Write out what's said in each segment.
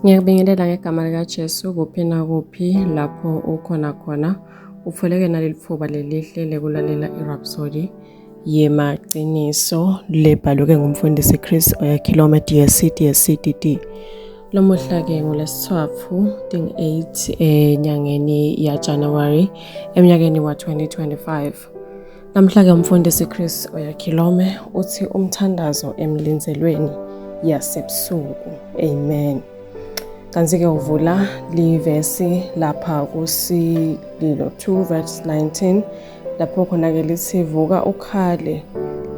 Ngiyakubingelela ngegama likaJesu kuphi nakuphi lapho ukhona khona. Uvuleke naleli thuba lelihle lekulalela iRhapsody yemaqiniso lebhalwe ngumfundisi Chris Oyakhilome DSC DSC DD. Lomuhla-ke ngolwesithathu 8 enyangeni yaJanuwari eminyakeni wa-2025. Namhla-ke umfundisi Chris Oyakhilome uthi umthandazo emlinzelweni yasebusuku. Amen. Kanti-ke uvula livesi lapha kuSililo 2 verse 19 lapho khona-ke lithi vuka ukhale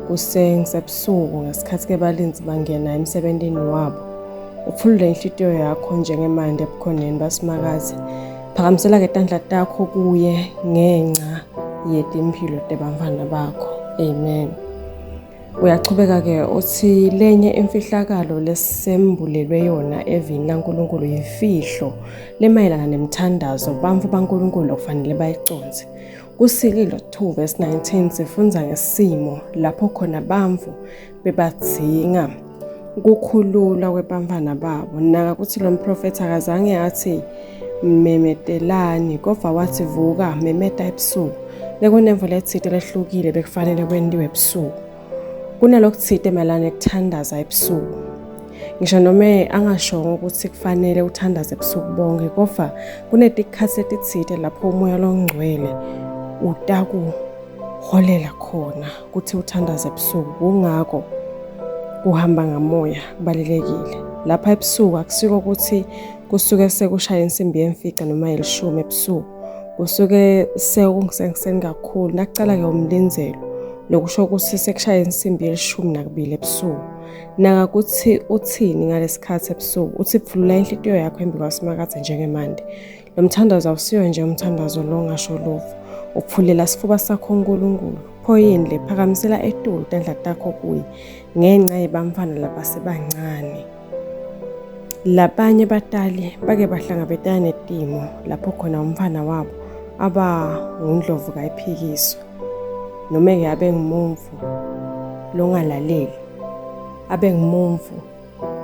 kusengisebusuku ngesikhathi-ke balinzi bangena emsebentini wabo uphulule inhlitiyo yakho njengemanti ebukhoneni basimakazi phakamisela-ke tandla takho kuye ngenca yetimphilo tebantfwana bakho. Amen. Uyachubeka-ke uthi lenye imfihlakalo lesembulelwe yona evini laNkulunkulu yimfihlo lemayelana nemthandazo bantfu baNkulunkulu okufanele bayicondze. KuSililo 2 verse 19 sifundza ngesimo lapho khona bantfu bebadzinga kukhululwa kwebantfwana babo. Naka kutsi lo mprofethi akazange athi memetelani kodvwa wathi vuka memeta ebusuku. Bekunemvo letsite lehlukile bekufanele kwentiwe ebusuku. Kunalokutsite mayelana nekuthandaza ebusuku. Ngisho noma angashongo ukuthi kufanele uthandaze ebusuku bonke, kodvwa kunetikhatsi letitsite lapho umoya longcwele utakuholela khona ukuthi uthandaze ebusuku. Kungako kuhamba ngamoya kubalulekile. Lapha ebusuku akusiko ukuthi kusuke sekushaya insimbi yemfica noma yelishumi ebusuku. Kusuke sekungisekuseni kakhulu. Nakucala-ke umlindzelo, lokusho ukuthi sekushaya insimbi yelishumi nakubili ebusuku. Naka kutsi utsini ngalesikhatsi ebusuku, utsi phulula inhlitiyo yakho embikwaSimakadze njengemanti. Lo mthandazo awusiyo nje umthandazo longasho lutho. Uphulela sifuba sakho uNkulunkulu. Pho yini le phakamisela etulu tandla takho kuye ngenca yebantfwana labasebancane. Labanye batali bake bahlangabetana netimo lapho khona umfana wabo aba ngundlovu kayiphikiswa noma-ke abe ngumumfu longalaleli abe ngumumfu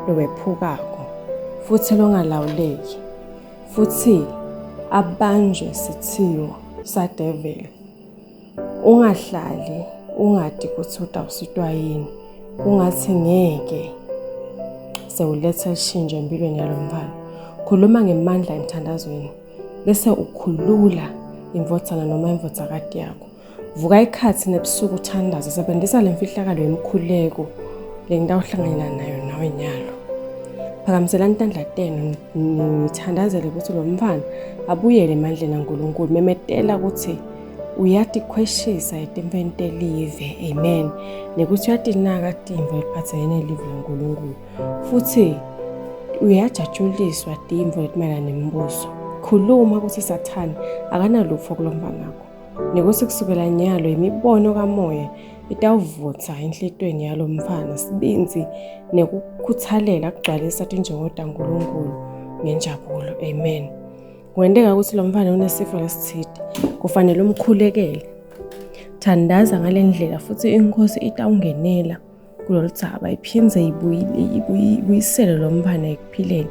lowephukako futhi longalawuleki futhi abanjwe sithiyo sadeveli. Ungahlali ungadi kutsi utawusitwa yini, kungatsi ngeke sewuletsa lishintsho empilweni yalo mntfwana. Khuluma ngemandla emthandazweni bese ukhulula indvodzana noma indvodzakati yakho. Vuka ikhatsi nebusuku uthandaze, sebenzisa le mfihlakalo yemkhuleko lengitawuhlanganyela nayo nawe nyalo. Phakamiselani tandla tenu nithandazele ukuthi lo mntfwana abuyele emandleni aNkulunkulu. Memetela ukuthi uyatikhweshisa etimfeni telive, amen, nekuthi uyatinaka tintfo letiphatselene nelive laNkulunkulu futhi uyajatshuliswa tintfo letimayelana nembuso. Khuluma ukuthi Sathane akanalutfo kulo mntfwanakho nekuthi kusukela nyalo imibono kamoya itawuvutsa enhlitiyweni yalo mfana sibindzi nekukhuthalela kugcwalisa tinjongo taNkulunkulu ngenjabulo. Amen. Kungenteka ukuthi lo mfana unesifo lesithide, kufanele umkhulekele. Thandaza ngale ndlela futhi inkosi itawungenela kulolu dzaba iphindze ibuyisele lo mfana ekuphileni.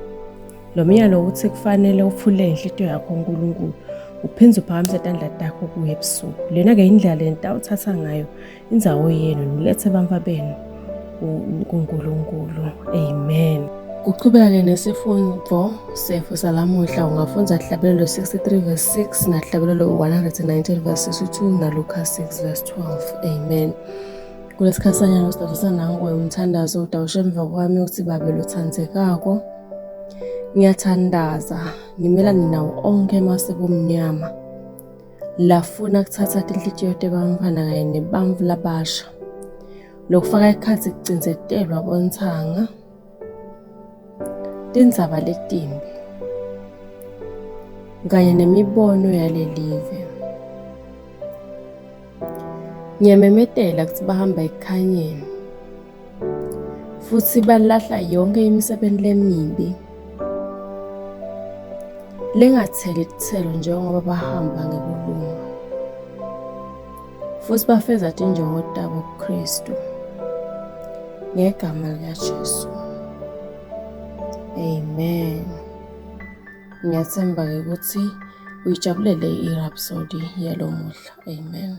Lo myalo uthi kufanele uphule inhlitiyo yakho uNkulunkulu uphindze uphakamise tandla takho kuye ebusuku. Lena-ke indlela lenitawuthatha ngayo indzawo yenu nilethe bantfu benu kuNkulunkulu. Amen. Kuchubeka-ke nesifundvo setfu salamuhla ungafundza Hlabelelo 63 verse 6 naHlabelelo 119 verse 62 naLuka 6 verse 12. Amen. Kulesikhathi sanyalo sidavisa nanguwe umthandazo utawusho emva kwami uthi Babe lothandzekako ngiyathandaza ngimelane nawo onkhe emasiko omnyama lafuna kuthatha tinhlitiyo tebantfwana kanye nebantfu labasha lokufaka ekhatsi kucindzetelwa bontsanga tindzaba letimbi kanye nemibono yalelive. Ngiyamemetela kutsi bahamba ekukhanyeni futsi balahla yonkhe imisebenti lemibi lengatheli titselo njengoba bahamba ngekulunga futsi bafeza tinjongo tabo kuKhristu. Ngegama likaJesu. Amen. Ngiyathemba-ke ukuthi uyijabulele i-Rhapsody yalomuhla. Amen.